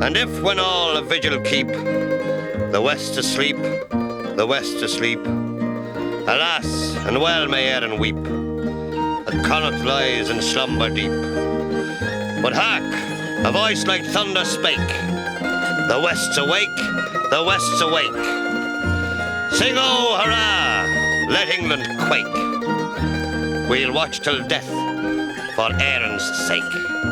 And if when all a vigil keep, The west's asleep, the west's asleep, Alas, and well may Erin weep, That Connacht lies in slumber deep. But hark! A voice like thunder spake, The west's awake, the west's awake. Sing oh, hurrah! Let England quake. We'll watch till death for Erin's sake.